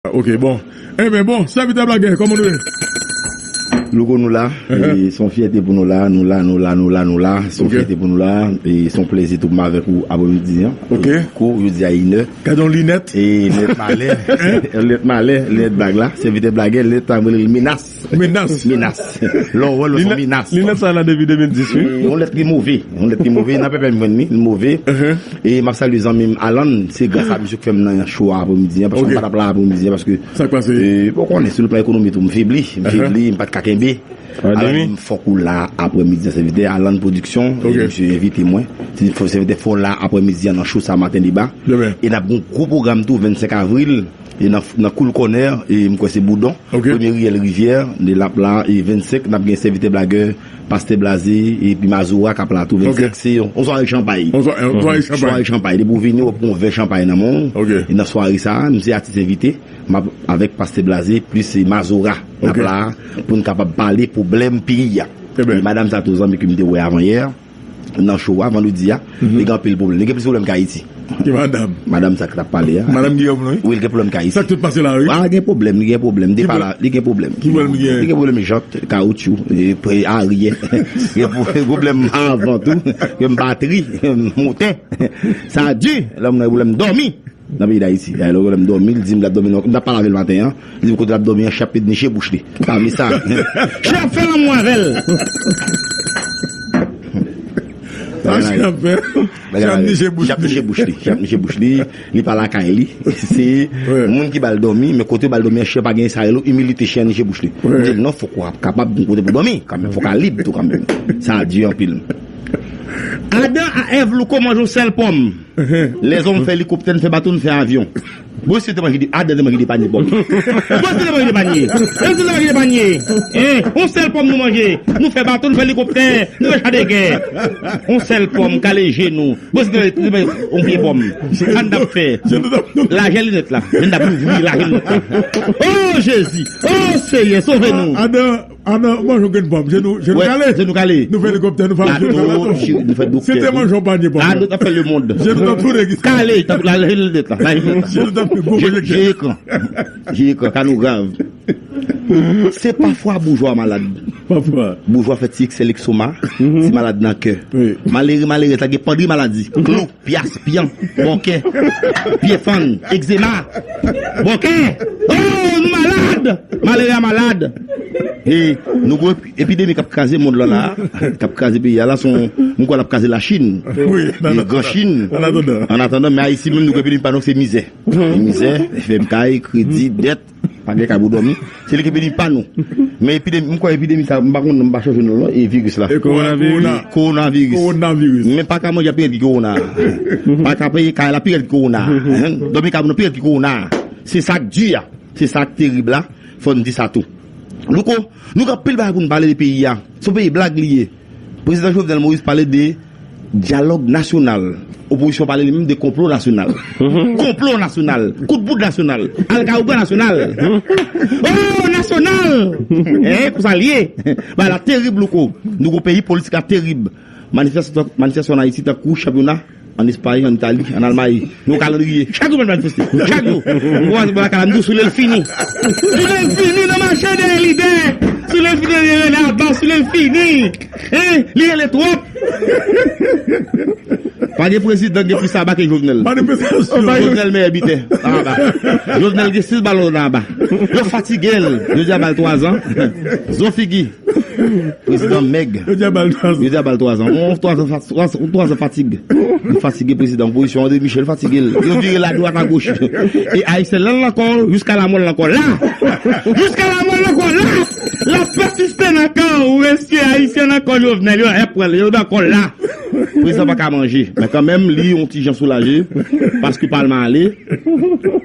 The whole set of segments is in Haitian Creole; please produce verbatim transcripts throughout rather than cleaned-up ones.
Ok, bon. Enben, bon, sèvitè Blagè, kòman nou ye? Louko, nou la. E se yon fyète pou nou la, nou la, nou la, nou la, nou la. Se yon fyète pou nou la. E se yon plezi tou pou m avèk ou aprèmidi an. Ok. Louko, jodi a inè. Gade yon linèt. E linèt malè. Linèt malè, linèt blag la. Sèvitè Blagè, linèt la, mwen rele l menas. Menas. Menas. Lè w wè l, se yon menas. Linèt sa la depi de mil dis, wi. E yon lèt ki move. Yon lèt ki move. Nan pèpè m jwenn li, li move. E m ap salye zanmi m Alan. Se gras a misye k fè m nan cho a aprèmidi an, paske m pa t ap la aprèmidi an, paske, e, bon, ou konnen, sou le plan ekonomik tou, m febli, m febli, m pa t ka kenbe. Alan di m, fòk ou la aprèmidi an, sèvitè. Alan Pwodiksyon, e misye envite mwen. Li di, fò, sèvitè, fò w la aprèmidi an nan cho sa, Maten Deba. E n ap gen yon gwo pwogram tou, vennsenk avril, e nan, nan Cool Corner, e m kwè se Boudon. Premye riyèl Rivyè, de l ap la, e vennsenk, n ap gen sèvitè Blagè, pastè Blaze, epi Mazora k ap la tou. Vennsenk, se yon, yon sware chanpay. Yon swa-, yon sware chanpay. Sware chanpay. Depi w vini, w ap gen yon vè chanpay nan men w. E nan sware sa a, m se atis envite, m ap avèk pastè Blaze, plis se Mazora, n ap la pou n kapab pale pwoblèm peyi a. E madanm sa tou, zanmi ke m te wè avan yè, nan cho a, vandredi a, li gen anpil pwoblèm. Li gen plis pwoblèm k Ayiti. Ki madanm? Madanm sa k t ap pale a. Madanm Guillaume, non, wi? Wi, li gen pwoblèm k Ayiti. Sa k tout pase la, wi? A, gen pwoblèm, li gen pwoblèm. Depa la, li gen pwoblèm. Ki pwoblèm li gen? Li gen pwoblèm jant, kawoutchou, e, pre-, aryè. Gen pwo-, pwoblèm avan tou. Gen batri, motè. Sa di, lè m nan pwoblèm dòmi. Nan peyi Dayiti. Lè w wè m dòmi, l di m l ap dòmi nan, m t ap pale avè l maten an. Li di m kote l ap dòmi an, ch ap niche bouch li. Pami sa. Ch ap fè lanmou avè l. Sa ch ap fè? Ch ap niche bouch li. Ch ap niche bouch li. Ch ap niche bouch li. Li pa lakay li. Se moun ki ba l dòmi, men kote yo ba l dòmi an, ch pa gen sa rele imilite, ch niche bouch li. M di l non, fòk w ap kapab gen kote pou dòmi. Kanmenm, fòk w lib tou kanmenm. Sa di anpil. Adan a Èv, Louko, manje yon sèl pòm. Lèzòm fè elikoptè, n fè bato, n fè avyon. Bon, si te manje de, Adan te manje de panye pòm. Bon, si te manje de panye. Bon, si te manje de panye. Hein? Yon sèl pòm nou manje. Nou fè bato, nou fè elikoptè, nou fè cha de gè. Yon sèl pòm, kale je nou. Bon, si te manje yon pye pòm. Sa n t ap fè? Lajè linèt la. Jan n t ap louvri lajè linèt la. Oh, Jezi! Oh, Seyè, sove nou! Adan, Adan, manje yon grenn pòm. Je nou, je nou kale. Je nou kale. Nou fè elikoptè, nou fè avyon, nou fè bato. Nou fè doktè. Si te manje yon panye pòm. A, nou t ap fè lemonn. Je nou t ap tounen ki sa. Kale, t ap la, la, la, la, la. Je nou t ap gwo pwojektè. Jeye ekran. Jeye ekran, ka nou grav. Se pafwa boujwa malad. Pafwa. Boujwa fè ti eksè leksoma, ti malad nan kè. Wi. Malere, malerèz la gen pandri maladi. Klou. Pyas, pyan, bòkè, pye fann, egzema, bòkè. Oh, nou malad! Malere a malad. E nou gwo epidemi k ap kraze mond lan la, k ap kraze peyi a la, se yon, mwen kwè l ap kraze Lachin. Wi, e Gran Chin. An atandan. An atandan, men Ayiti menm, nou gwo epidemi pa nou, se mizè. Mizè, fèm kay, kredi, dèt. Pa gen kay pou dòmi. Se li ki epidemi pa nou. Men epidemi, m kwè epidemi sa, m pa konn, m pa chonje non l non, e viris la. E kowonaviris. Kowonaviris. Kowonaviris. Men pa ka manje ap pi rèd ki kowona. Pa ka peye kay la pi rèd ki kowona. Hein? Dòmi kay moun nan pi rèd ki kowona. Se sa k di a. Se sa k terib la. Fò n di sa tou. Louko, nou gen anpil bagay pou n pale de peyi a. Se yon peyi blag li ye. Prezidan Jovenel Moïse pale de dyalòg nasyonal. Opozisyon pale li menm de konplo nasyonal. Konplo nasyonal. Kout boud nasyonal. Alkawougan nasyonal. Oh, nasyonal! Eh, konsa l ye. Bagay la terib, Louko. Nou gon peyi politik la terib. Manifestasyon, manifestasyon an Ayiti tankou chanpyona an Espay, an Itali, an Almay. Yon kalandriye. Chak jou mwen manifeste. Chak jou. Mwen kòmanse pran lakay la, m di w, Soulé l fini. Soulé l fini nan mache dèyè lidè. Soulé l fini nan dèyè Laba. Soulé l fini. Hein? Li rele twòp. Pa gen prezidan gen plis aba ke Jovenel. Manifestasyon. Jovenel meyè bitè. Aba. Jovenel gen sis balon nan aba. Yo fatige l. Yo di a ba l twa zan. Zo figi. Prezidan mèg. Yo di a ba l twa zan. Yo di a ba l twa zan. On twa zan fa-, twa zan, twa zan fatig. Li fatige prezidan. Opozisyon André Michel fatige l. Yo vire l adwat agoch. E Ayisyen lan l ankò, jiska lamò l ankò la. Jiska lamò l ankò la. L ap pèsiste nan kan ou, mesye, Ayisyen nan kò Jovenel, yo ap pran l, yo ankò la. Prezidan pa ka manje. Men kanmenm, li yon ti jan soulaje. Paske palman ale.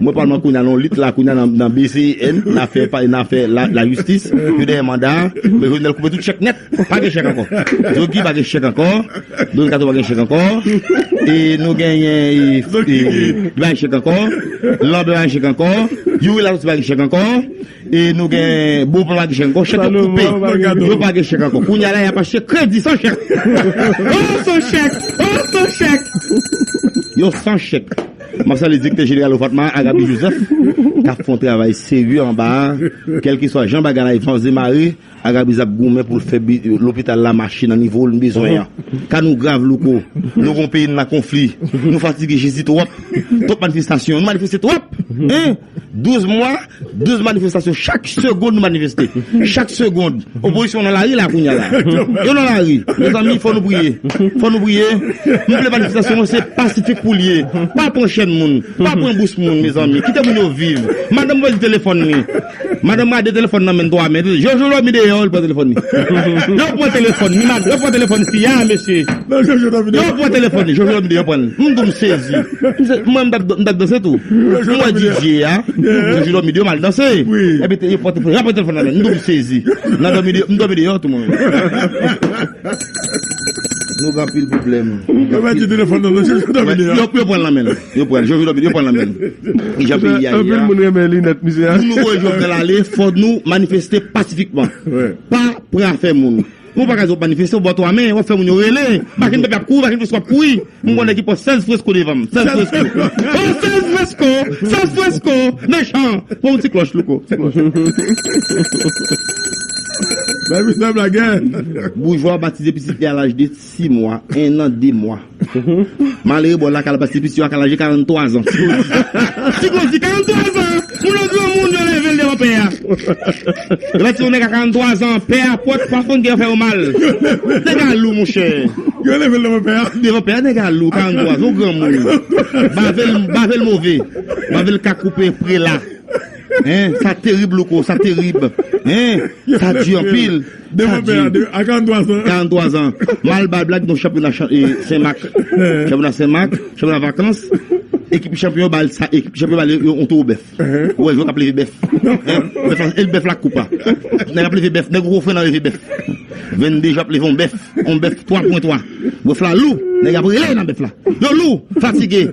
Mwen palman kounye a nan lit la, kounye a nan, nan B C N, n a fè, pa, n a fè la, lajistis, yo dèyè manda, men Jovenel koupe tout chèk nèt, pa gen chèk ankò. Jogi pa gen chèk ankò, Don Kato pa gen chèk ankò, e nou genyen, e, e, li pa gen chèk ankò, Lanbè pa gen chèk ankò, Youri Latortue pa gen chèk ankò, e nou gen Bopan pa gen chèk ankò, chèk yo koupe, yo pa gen chèk ankò. Kounye a la, y ap achte kredi san chèk. Oh, san chèk! Oh, san chèk! Yo san chèk. M ap salye direktè jeneral OFATMA, Agaby Joseph, k ap fè yon travay serye anba a. Kèlkeswa jan bagay la vanse mare, Agaby ap goumen pou l fè bi- lopital la mache nan nivo l bezwen an. Ka nou grav, Louko. Nou gon peyi n nan konfli. Nou fatige Jezi twòp. Twòp manifestasyon. Nou manifeste twòp. Hein? Douz mwa, douz manifestasyon chak segonn nou manifeste. Chak segonn. Opozisyon nan lari la kounye a la. Yo nan lari. Mezanmi, fò nou priye. Fò nou priye. M vle manifestasyon an se pasifik pou l ye. Pa pran chèn moun. Pa pran bous moun, mezanmi. Kite moun yo viv. Madanm mwen di telefòn li. Madanm mwen de telefòn nan men twa men. Jojo dòmi deyò, l pran telefòn li. Yo pran telefòn li, mad- yo pran telefòn fi a, mesye. Non, Jojo dòmi deyò. Yo pran telefòn li, Jojo dòmi deyò, pran l. M di m sezi. M se- Mwen, m t ap- m t ap danse tou. Mwen Didier a. Jojo dòmi deyò, m al danse. Epi te- yo pran telefòn, yo pran telefòn nan men. M di m sezi. Nan dòmi deyò, m dòmi deyò tou mwen. Nou gen anpil pwoblèm. Yo mèt di telefòn nan, non, Jojo dòmi deyò. Yo, yo pran l nan men l. Yo pran l. Jojo dòmi, yo pran l nan men l. Ki jan peyi a ye a. Anpil moun renmen linèt misye a. Pou nou voye Jovenel ale, fò nou manifeste pasifikman. Pa pran afè moun. Ou pa ka di w ap manifeste, ou bò twa men, w ap fè moun yo rele. Bakin pèp ap kouri, bakin fos w ap kouri. M konnen ki pran sèz fresko devan m. Sèz fresko. Oh, sèz fresko! Sèz fresko! Mechan! Pran yon ti klòch, Louko. Ti klòch. Bay misye blagè. Boujwa batize pitit li a laj de sis mwa, en an, de mwa. Malere bò lakay la, pase pitit yo ak laj de karannntwa zan. Ti Godi. Ti Godi, karannntwa zan! Moun nan granmoun yo leve l devan pè a. Yo mèt yon nèg a karannntwa zan, pè a pòt plafon gen fè yo mal. Nèg a lou, monchè. Yo leve l devan pè a. Devan pè a, nèg a lou, karannntwa zan, yon granmoun. Bave l, bave l move. Bave l ka koupe prela. Hein, sa terib, Louko, sa terib. Hein, sa di anpil. Devan pè a, de- a karannntwa zan. Karannntwa zan. M al ba blag nan chanpyona chan- e, Senmak. Chanpyona Senmak, chanpyona vakans. Ekip chanpyon ba l sa, ekip chanpyon ba l yon, yon towo bèf. Ou wè jwè k ap leve bèf. Hein? Bèf la, e bèf la koupa. Nèg ap leve bèf, nèg ou fè nan leve bèf. Vennde jou ap leve yon bèf, yon bèf twa pwen twa. Bèf la lou, nèg ap rele nan bèf la. Yo lou, fatige.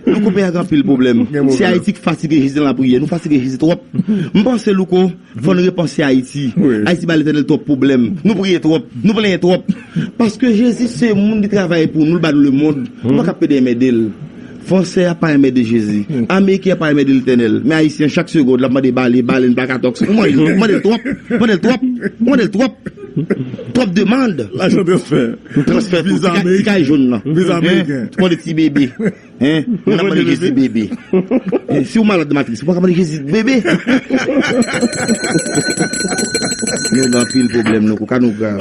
Louko, peyi a gen anpil pwoblèm. Se Ayiti k fatige Jezi nan lapriyè. Nou fatige Jezi twòp. M panse, Louko, fò n repanse Ayiti. Ayiti ba Letènèl twòp pwoblèm. Nou priye twòp. Nou plenyen twòp. Paske Jezi se moun ki travay pou nou, l ba nou lemonn. Nou pa ka pede enmède l. Fransè a pa enmède Jezi. Ameriken an pa enmède Letènèl. Men Ayisyen, chak segonn, l ap mande bale, bale, n pa ka tòks. Ou mande l, ou mande l twòp. Ou mande l twòp. Ou mande l twòp. Twòp demann. Lajan transfè. Transfè tou. Ti kay jòn nan. Viza ameriken. Mande ti bebe. Hein? Moun ap mande Jezi bebe. Hein, si w malad matris, ou pa ka mande Jezi bebe. Nou gen anpil pwoblèm, nou, ka nou grav.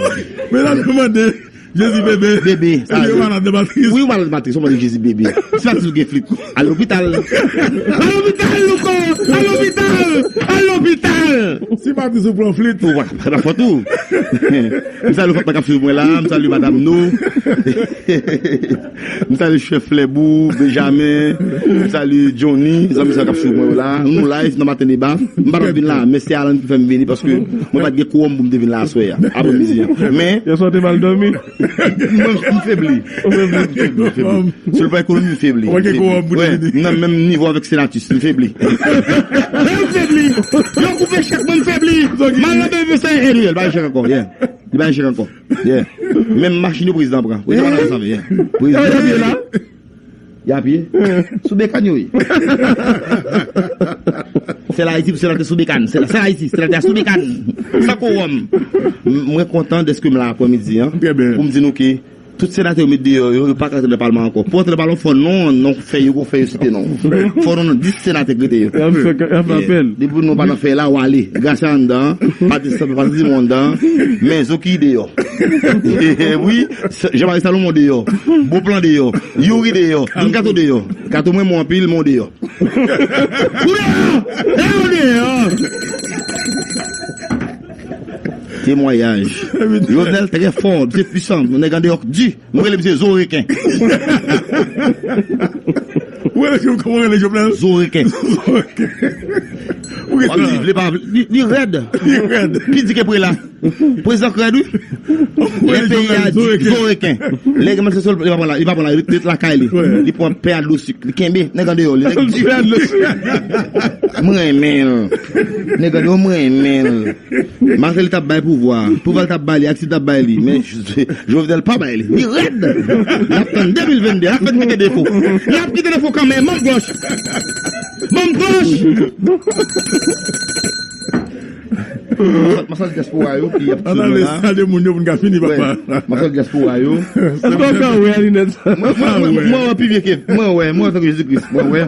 Men la nou mande Jezi bebe. Bebe. Epi yo malad matris. Wi, ou malad matris, ou mande Jezi bebe. Si matris ou gen flit, al lopital. Al lopital, Louko! Al lopital! Al lopital! Si matris ou pran flit. Ou pa, pa fòt ou. M salye fòt k ap swiv mwen la, m salye madanm nou. M salye chèf Flèbou, Benjamin. M salye Johnny, zanmi sa k ap swiv mwen yo la. Nou live nan Maten Deba. M pa t ap vin la, men se Alan ki fè m vini paske mwen pa t gen kowòm pou m te vin la aswè a, aprè midi an. Men yè swa te mal dòmi. Mwen, m febli. M febli, m febli, m febli. Sou le plan ekonomi, m febli. Ou pa gen kowòm pou te vini. Nan menm nivo avèk Senatus, m febli. M febli. Yo koupe chèk mwen, m febli. M al nan B B C, e li, li pa gen chèk ankò, yeah. Li pa gen chèk ankò. Yeah. Menm machin yo prezidan pran. Prezidan pa nan sa, yeah. Prezidan. Y a pye? Sou bekàn yo ye. Sèl Ayiti pou senatè sou bekàn. Sèl, sèl Ayiti, senatè sou bekàn. San kowòm. M- Mwen kontan dèske m la aprè midi an. Pou m di nou ke tout senatè yo met deyò yo, yo pa ka antre nan palman ankò. Pou antre nan palman, fò non, non fè yo, gon fè yo site non. Fò non, non, dis senatè k rete yo. Y ap fè, y ap fè apèl. Depi non pa nan fè la, w ale. Gracia anndan, Patrice, Patrice Dumont anndan, men Zoki deyò. Wi, Jean-Marie Salomon deyò, Beauplan deyò, Youri deyò, Don Kato deyò. Kato mwen, mwen anpil, men w deyò. Ou deyò! E ou deyò! Temwayaj. Jovenel trè fò, misye pwisan, nèg andeyò k di. Mwen rele misye zo reken. Ou rele, kòman w rele Jovenel? Zo reken. Zo reken. W ap di, vle pa vle, li, li rèd. Li rèd. Pi di ke prela. Prezidan k rèd, wi. Lè peyi a di, zo reken. Lè gen manifestasyon, li pa pran la, li pa pran la, li ret lakay li. Li pran pè a dlo sik, li kenbe, nèg andeyò, li nèg di. Mwen renmen l. Nèg andeyò, mwen renmen l. Martelly t ap bay pouvwa. Pouvwa l t ap ba li, Aristide t ap bay li. Men Jovenel pa bay li. Li rèd. L ap tann de mil vennde, l ap fè kite defo. L ap kite defo kanmenm, manm klòch. Manm klòch. Mwen salye dyaspora yo ki ap swiv mwen la. Salye moun yo pou n ka fini, papa. Mwen salye dyaspora yo. Èske w ka wè a linèt sa? Mwen, mwen, mwen, mwen wè pi vye ke, mwen wè, mwen wè tankou Jezi Kris, mwen wè.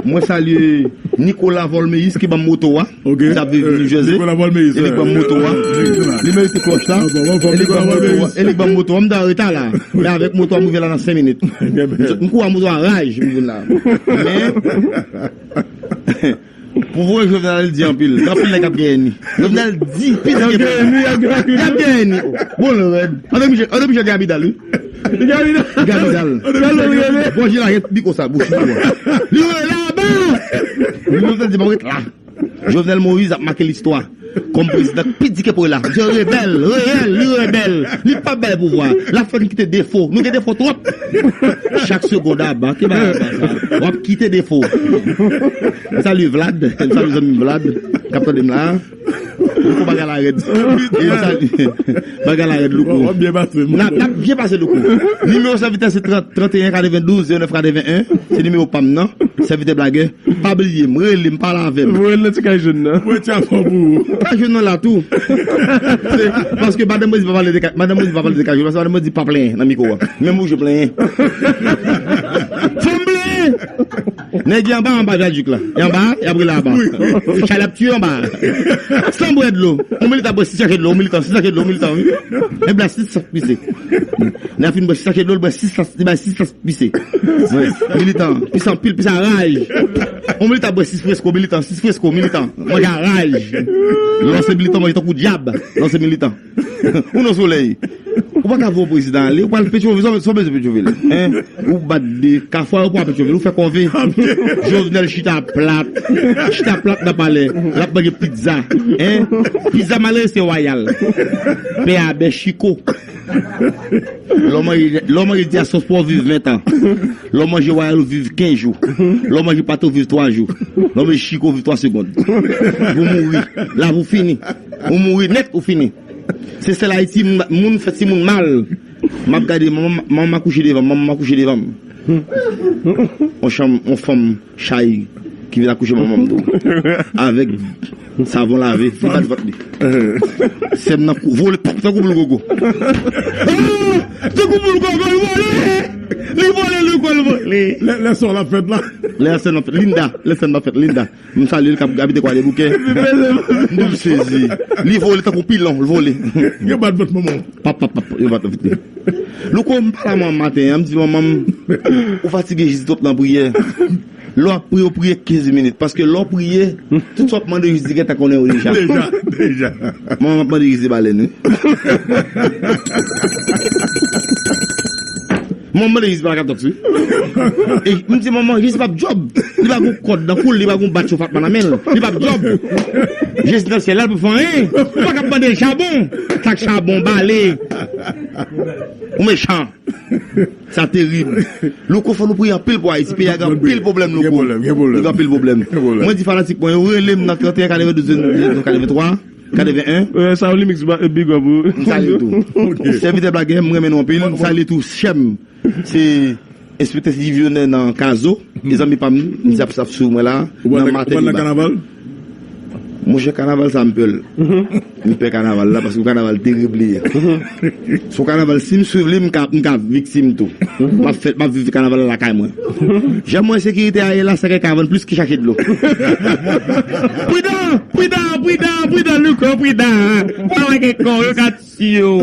Mwen salye Nicolas Volmeyis ki ban m moto a. Ki ap viv New Jersey. Nicolas Volmeyis, e li ki ban m moto a. Li merite klòch la. E li ki ban m moto a. E li ki ban m moto a. M ta anreta la. Men avèk moto a, m rive la nan senk minit. M kouri a moto a raj, m vin la. Men, Pou vre, Jovenel di anpil. Gen anpil nèg k ap genyen ni. Jovenel di, pi di ke y ap genyen ni, y ap genyen ni. Bon, l rèd. André Michel, André Michel gen abidal, wi. Li gen abidal. Li gen abidal. Bon, jila ret pi konsa, bouch li. Li rele laba. Jovenel di, "Bon, ret la." Jovenel Moïse ap make listwa kòm prezidan k pi di ke prela. Di rebèl, reyèl, li rebèl. Li p ap bay pouvwa. L ap fè n kite defo. Nou gen defo twòp. Chak segonn aba, ki bagay aba sa? W ap kite defo. M salye Vlad, m salye zanmi m Vlad, k ap tande m la. Louko, bagay la rèd. E m salye. Bagay la rèd, Louko. W ap byen pase, m. N ap, n ap byen pase, Louko. Nimewo sèvitè se trant, tranteyen katrevendouz, zewo nèf katreven en. Se nimewo pa m nan. Sèvitè blagè. Pa bliye m, rele m, pale avè m. Voye l nan ti kay jòn nan. Voye ti afè pou ou. Kay jòn nan la tou. Se paske madanm mwen di pa pale de kay, madanm mwen di pa pale de kay jòn, paske madanm mwen di pa plenyen nan mikwo a. Menm ou je plenyen. Fò m plenyen. Nèg yo anba, anba vyadik la. E anba, y ap rele anba. Chalè ap tiye anba. San bwè dlo. Yon militan bwè sis sachè dlo, yon militan, sis sachè dlo, yon militan, wi. Nèg la sis sachè pise. Nèg la fin bwè sis sachè dlo, l bwè sis sachè, li bay sis sachè pise. Wi. Militan, pis anpil, pis a raj. Yon militan bwè sis fresko, militan, sis fresko, militan. Manje a raj. Lò se militan, manje tankou dyab. Lò se militan. Ou nan solèy. Ou pa ka voye prezidan ale, ou pral Petyonvil, sa w bezwen Petyonvil. Hein? Ou bat de kafwa, ou pral Petyonvil, ou fè kòve. Jovenel chita plat. Chita plat nan palè. L ap manje pizza. Hein? Pizza malere se wayal. Pè a bè chiko. Lè w manje, lè w manje dyasòs pa w viv ven tan. Lè w manje wayal ou viv kenz jou. Lè w manje pate ou viv twa jou. Lè w manje chiko ou viv twa segonn. Ou mouri. Lavi w fini. Ou mouri nèt, ou fini. Se sèl Ayiti moun, moun fè timoun mal. M ap gade, manman, manman m akouche devan m, manman m akouche devan m. On chanm, on fanm chay ki vin akouche manman m tou. Avèk savon lave, li bat vant li. Sè m nan kou, vole, pap, tankou boul gogo. Ah! Tankou boul gogo, li vole! Li vole, li vole, vole! Lè, lè sè w la fèt la. Lè sè w la fèt, Linda, lè sè w la fèt, Linda. M salye l k ap abite Kwadèboukè. M sezi. Li vole tankou pilon, l vole. Yo bat vant manman w. Pap, pap, pap, yo bat vant li. Louko, m pale a manman m maten an, m di, "Manman m, ou fatige Jezi twòp nan priyè. Lè w ap priye, ou priye kenz minit. Paske lè w priye, tout sa w ap mande Jezi gentan konnen yo deja." Deja, deja. Manman m ap mande Jezi balèn, wi. Mwen mande Jezi pa ka tòks, wi. E m di, "Manman, Jezi p ap djòb. Li pa gon kòd nan kou l, li pa gon bat chofat nan men l. Li p ap djòb. Jezi nan syèl la, li p ap fè anyen. Ou pa ka mande l chabon. Sa k chabon, bale. Ou mechan. Sa terib." Louko, fò nou priye anpil pou Ayiti. Peyi a gen anpil pwoblèm, Louko. Gen pwoblèm, gen pwoblèm. Gen anpil pwoblèm. Gen pwoblèm. Mwen di fanatik mwen yo, rele m nan tranteyen katrevendouz, venntwa, katreventrwa. Katreven en. Sa yon remix, big up, wi. M salye tou. Ok. Sèvitè blagè, m renmen nou anpil. M salye tou, chè m. Se enspektè Divionè nan Kazo. E zanmi pa m, m di ap, ap swiv mwen la. Ou pral nan, ou pral nan kanaval? Monchè, kanaval sa, m pè l. M pè kanaval la, paske kanaval terib li ye. Se yon kanaval, si m swiv li, m ka, m ka viktim tou. M ap fè, m ap viv kanaval la lakay mwen. Jan mwen ensekirite a ye la, sa ka vann plis ki chache dlo. Pridan, pridan, pridan, pridan, Louko, pridan. Pa wè gen kò, yo ka tiye w.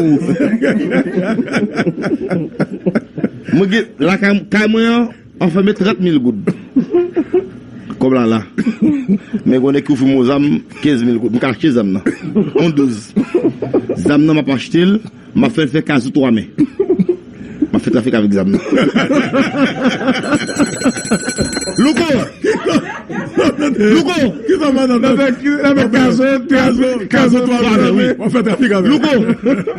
Mwen gen, lakay, kay mwen an, anfème trant mil goud. Kòb la la. Men konnen ki ouvri mon zam, kenz mil goud. M ka achte zam nan. On douz. Zam nan, m ap achte l. M ap fè l fè kazou twa men. M ap fè trafik avèk zam nan. Louko! Louko! Kisa madan nan fè? Nan fè kazo, kazo, kazo twa men. W ap fè trafik avè l. Louko!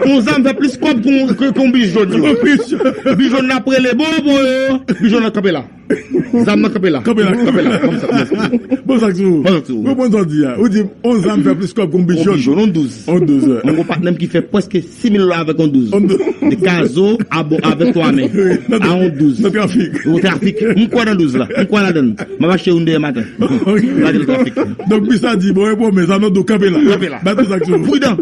Yon zam fè plis kòb ke yon, ke, ke yon bi jòn yo. Bi jòn nan ap rele bon, bon, yo. Bi jòn nan kanpe la. Zam nan kanpe la. Kanpe la. Kanpe la. Bon, sa k sou ou. Bon, sa k sou ou. Bon, bon, sa w di a. Ou di, yon zam fè plis kòb ke yon bi jòn. Yon bi jòn, yon douz. On douz, wè. Mwen gon patnè m ki fè prèske sis mil dola avèk on douz. On douz. De kazo a bon, avèk twa men. A on douz. Nan trafik. Nan trafik. M kwè nan douz la. M kwè ladann. M ap achte youn demen maten. Lage nan trafik. Donk, bis la di, bon, e pwomes, sa nan do, kanpe la. Kanpe la. Ba tout sa k sou ou. Pridan.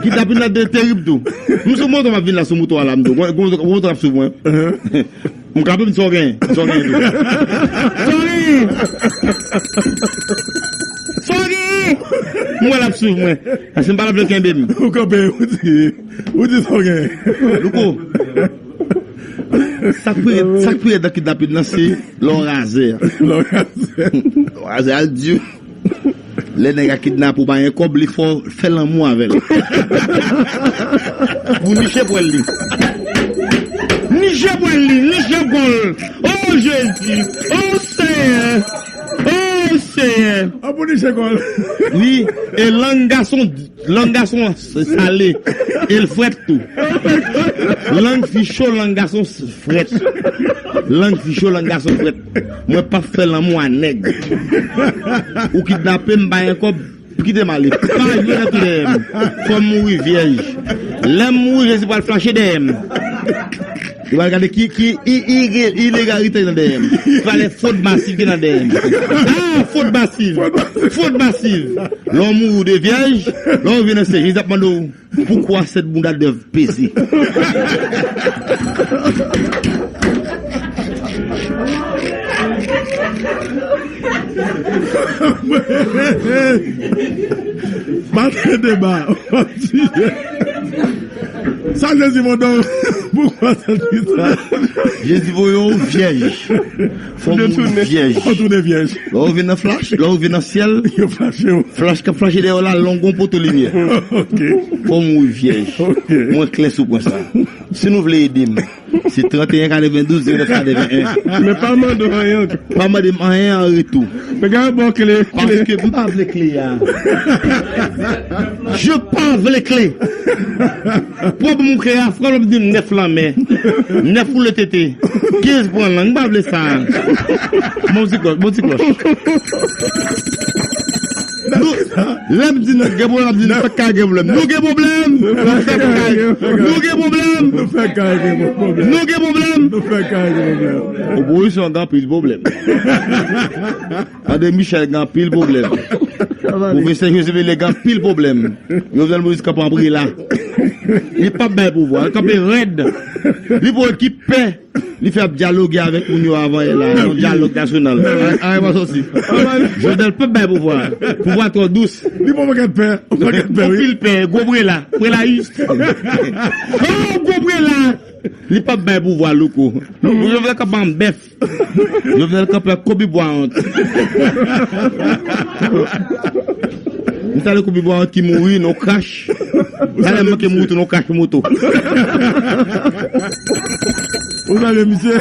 Kidnapin nan de terib tou. M sou moto, m ap vin la sou moto a la, m tou. Gwo, gwo, gwo moto k ap swiv mwen. M kanpe, m di sa w genyen. Sa w genyen tou. Sa w genyen? Sa w genyen? M wè l ap swiv mwen. Paske m pa t ap vle kenbe m. Ou kanpe, ou di, ou di sa w genyen. Louko. Sa k pi rèd, sa k pi rèd nan kidnapin nan, se lè w razè. Lè w razè. Lè w razè a di. Lè nèg a kidnape w pa gen kòb, li fè w fè lanmou avè l. Pou niche pwèl li. Niche pwèl li, niche kò l. O Jezi! O Senyè! O Senyè! An pou niche kò l. Wi, e lang gason, lang gason sale. E l frèt tou. Lang fi cho, lang gason frèt. Lang fi cho, lang gason frèt. Mwen p ap fè lanmou a nèg. Ou kidnape m, pa gen kòb, kite m ale. Pa jwe nan tou dèyè m. Fò m mouri vyèj. Lè m mouri, Jezi pral flache dèyè m. Li pral gade ki, ki i-, i-, ilegalite nan dèyè m. Fale fot masiv ki nan dèyè m. Ah, fot masiv. Fot masiv. Lè w mouri ou de vyèj, lè w vin nan syèl, Jezi ap mande w, Pourquoi cette bouda de pesé? Maten deba. Sa Jezi mande w, pourquoi cette bouda? Jezi voye w vyèj. Fò w mouri vyèj. Fò w tounen vyèj. Lè w vin nan flash, lè w vin nan syèl, yo flache w. Flash k ap flache dèyè w la, long gon poto limyè. Ok. Fò w mouri vyèj. Ok. Mwen klè sou pwen sa. Si nou vle ede m, se trannteyen katrevendouz zewo nèf katreven en. Men pa mande w anyen ankò. Pa mande m anyen an retou. Men gade bon kle. Paske m pa vle kle a. Je pa vle kle. Pwòp moun kle a, frè m ap di m nèf lanmè. Nèf woule tete. Kenz pran lang, m pa vle sa. Bon ti klòch, bon ti klòch. Nou, lè m di nou gen pwoblèm, m ap di nou fèk ka gen pwoblèm. Nou gen pwoblèm, nou fèk ka gen, nou gen pwoblèm. Nou fèk ka gen pwoblèm. Nou gen pwoblèm. Nou fèk ka gen pwoblèm. Opozisyon an gen anpil pwoblèm. André Michel gen anpil pwoblèm. Pwofesè Joseph Lele gen anpil pwoblèm. Jovenel Moïse kanpe anpre la. Li p ap bay pouvwa, li kanpe rèd. Li pou ekip pè. Li fè ap dyaloge avèk moun yo avan yè la, yon dyalòg nasyonal. Ay, ay, pa sòsi. Jovenel p ap bay pouvwa. Pouvwa twò dous. Li bon pakèt pè, pakèt pè, wi. Anpil pè, gwo prela, prelayis. Oh, gwo prela. Li p ap bay pouvwa, Louko. Jovenel kanpe an bèf. Jovenel kanpe ak Kobe Bryant. M salye Kobe Bryant ki mouri nan krash. Talè m manke mouri tou nan krash moto. Ou salye misye?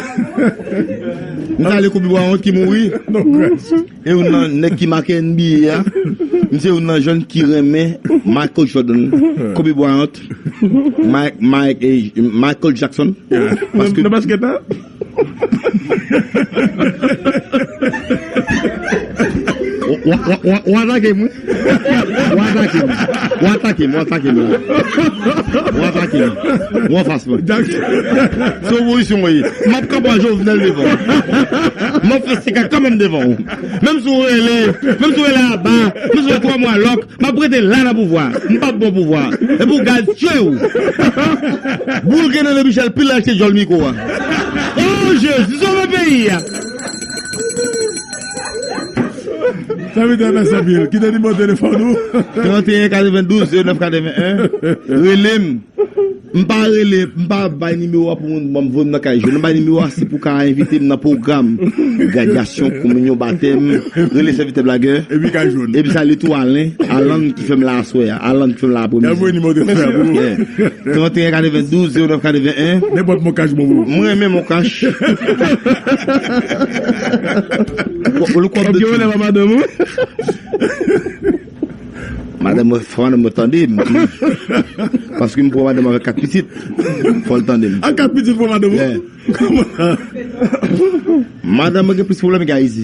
M salye Kobe Bryant ki mouri. Nan krash. E youn nan nèg ki make N B A a. Misye youn nan jèn ki renmen Michael Jordan, Kobe Bryant, Mike, Mike, eh, Michael Jackson. Paske nan, nan baskèt la? W, w, w, w, w atake m, wi. W atake m. W atake m, w atake m. W atake m. W anfas mwen. Se opozisyon mwen ye. M ap kanpe a Jovenel devan w. M ap fè seka kanmenm devan w. Menm si w rele, menm si w rele aba, menm si w fè twa mwa lòk, m ap rete la nan pouvwa. M p ap ba w pouvwa. Epi w gad je w. Boul gen nan Michel pil achte djòl mikwo a. Oh, Jezi, sove peyi a. Sa vin travèse anpil. Kite nimewo telefòn ou. Trannteyen katrevendouz zewo nèf katreven en. Rele m. M pa rele, m pa bay nimewo a pou moun ban m voye m nan kay jòn. M bay nimewo a se pou ka envite m nan pwogram gradyasyon, kominyon, batèm. Rele sèvitè Blagè. Epi kay jòn. Epi salye tou Alen, Alan ki fè m la aswè a. Alan ki fè m la aprèmidi. Gade nimewo telefòn pou ou. Yeah. Trannteyen katrevendouz zewo nèf katreven en. Nenpòt Moncash bon pou ou. Mwen renmen Moncash. Ou, ou, ou, Èske ou lè pa madanm ou? Madanm mwen, fò madanm mwen tande m. Paske m pran madanm avèk kat pitit. Fò l tande m. Ak kat pitit pran madanm ou? Yeah. Madanm mwen gen plis pwoblèm ke Ayiti.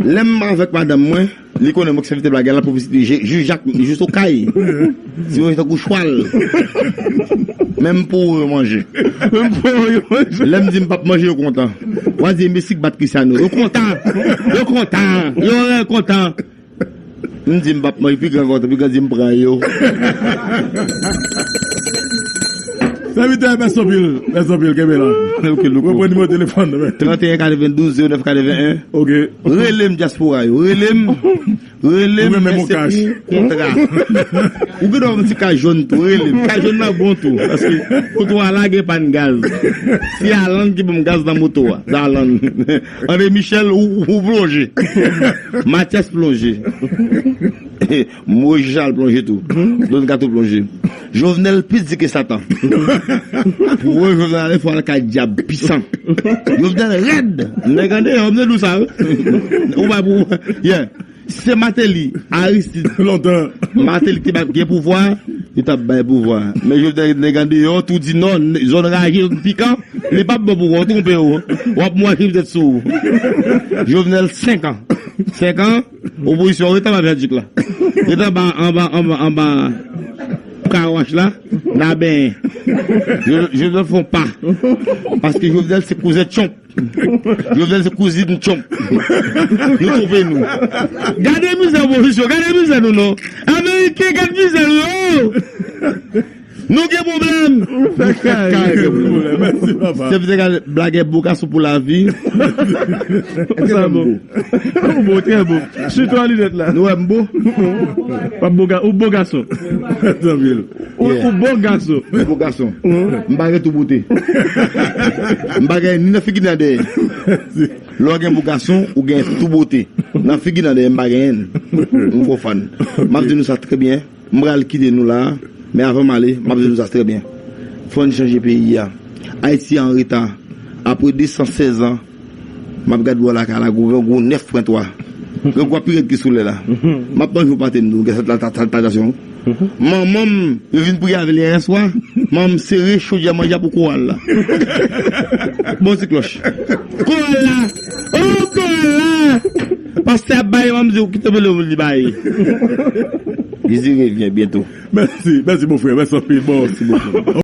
Lè m avèk madanm mwen, li konnen mwen ki se envite blagè la pou vizite Je- Jij Jak, jis okay. Si yo tankou chwal. Menm pou yo manje. Menm pou yo manje. Lè m di m p ap manje, yo kontan. W a di Messi k bat Cristiano. Yo kontan. Yo kontan. Yo kontan. M di m p ap manje, pi gran kontan, pi gran di m pran yo. Sèvitè, mèsi anpil. Mèsi anpil, kenbe la. Ok, louko. Reprann nimewo telefòn nan men. Trant e en katrevendouz zewo nèf katreven en. Ok. Rele m, dyaspora yo. Rele m. Rele m, men se pou kontra. Ou gen dwa yon ti kay jòn tou, rele m. Kay jòn nan bon tou. Paske moto a la gen pàn gaz. Se Alan ki ban m gaz nan moto a. Se Alan. André Michel, ou, ou plonje. Mathias plonje. Moïse Charles plonje tou. Don Kato plonje. Jovenel pi di ke Satan. Pou wè Jovenel ale, fò al kay dyab pisan. Jovenel rèd. Nèg andeyò, m te di w sa, wi. Ou pa pou, yeah. Se Martelly, Aristide. Lontan. Martelly ki te bay gen pouvwa, li t ap bay pouvwa. Men Jovenel nèg andeyò, tou di non, zòn raje, zòn pikan, li p ap bon pou ou, ou twonpe w. W ap mwache petèt sou ou. Jovenel, senk an. Senk an, opozisyon, ret anba vyadik la. Ret anba, anba, anba, anba kawach la, n a benyen. Jo- Jovenel fè yon pa. Paske Jovenel se kouzen Trump. Jovenel se kouzin Trump. Nou twonpe nou. Gade mizè opozisyon, gade mizè nou non. Ameriken, gade mizè nou non. Nou gen pwoblèm. Nou fè kay. Mèsi, papa. Se vle gade blagè bon gason pou lavi. Sa bon. Ou bon, trè bon. Sitou an linèt la. Nou wè m bon? Ou bon gason. Ou bon gason. M bon gason. M pa gen tou bote. M pa gen ni nan figi nan dèyè. Lè w gen bon gason, ou gen tou bote. Nan figi nan dèyè, m pa genyen. M gwo fan. M ap di nou sa trè byen. M pral kite nou la, men avan m ale, m ap di nou sa trè byen. Fò n chanje peyi a. Ayiti an reta. Apre de san sèz an, m ap gade bò lakay la, gwo, gwo nèf pwen twa. Gen gwo pi rèd ki sou lè la. M ap manje yon pate m tou, gen sèt la, ta- ta- ta- tatasyon. Manman m, yo vin priye avè l yè swa. Manman m sere chodyè manje a pou koral la. Bon ti klòch. Koral la! Oh, koral la! Pastè ap bay, manman m di, ou kite pou li bay. Désiré vyen byento. Mèsi, mèsi, mon frè. Mèsi anpil. Bon. Mèsi bokou.